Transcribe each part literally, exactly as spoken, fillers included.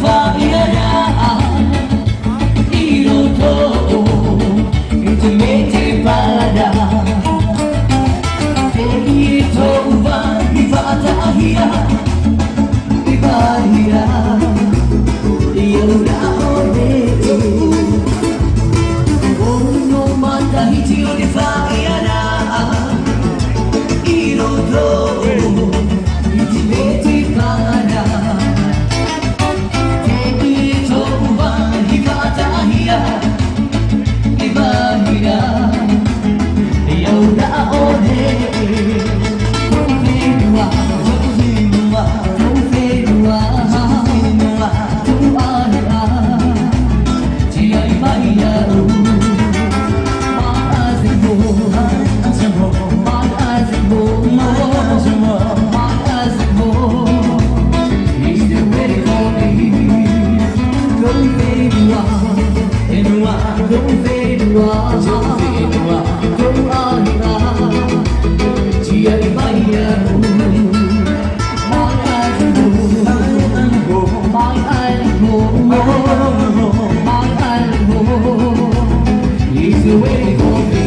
Fāriʻi ra i roto i te mea e parau. Tei tōʻu vāhi faʻataʻahia, i vāhi ra, i au rā ʻore. ʻO nō matahiti o te fāriʻi ra i roto i te mea e parau. Tei tōʻu vāhi faʻataʻahia, i vāhi ra, i au rā ʻore. Tōʻu fenua, tōʻu fenua, tōʻu fenua, tōʻu ʻāiʻa. Tiaʻi mai au. My eyes and more, my eyes and more, my eyes and more, my eyes and more. Is there waiting for me? Tōʻu fenua, fenua, tōʻu fenua, tōʻu fenua, tōʻu ʻāiʻa. Tiaʻi mai au. My island home, my island home, my island home is waiting for me.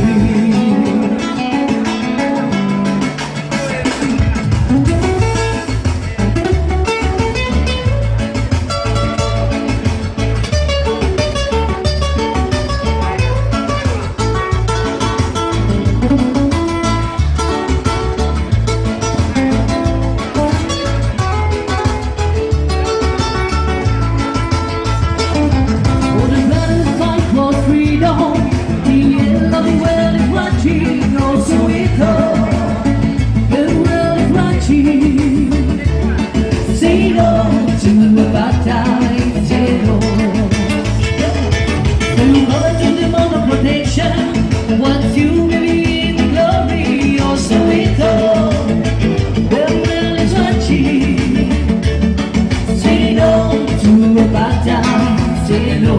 For the battle fight for freedom, the end of the world is watching, oh Soweto, the world is watching. Say no to apartheid, say no. Say no to the model protection. Once you believe in the glory of Soweto, the world is watching. Say no to apartheid, say no.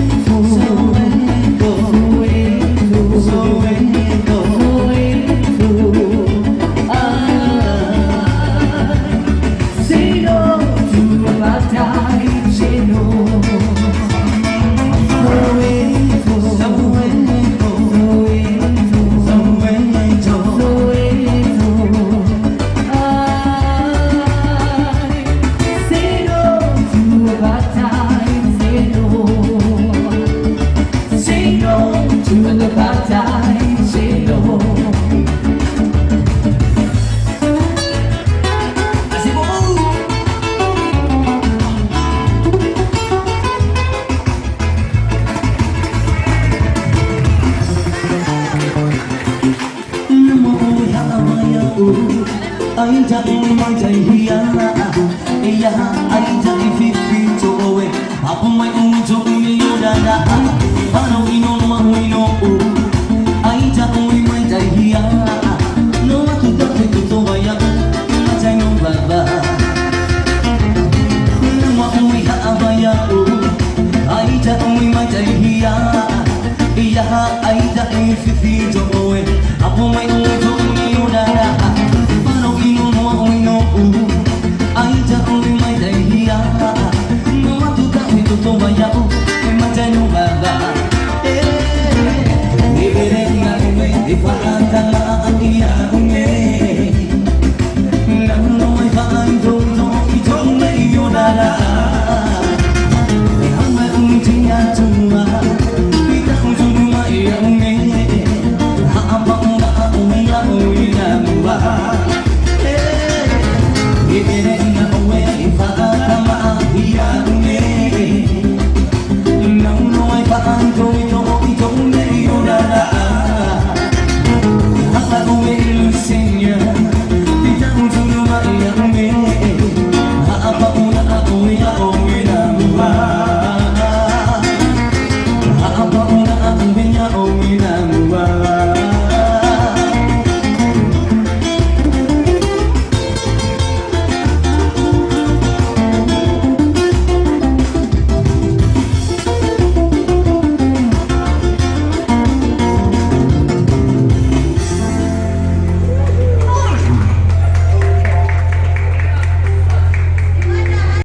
Soweto, Soweto, Soweto, Soweto. Say no to apartheid, say no. Soweto, Soweto, Soweto, Soweto. Say no to apartheid, say no. Say no to apartheid, say no. Merci beaucoup. Namo e haʻavai aʻu, ʻaita e maitaʻihia ana aʻu, e aha ʻaita e fifi tō ʻoe, haʻapaʻo mai ʻoutou i ora na aʻu, fānau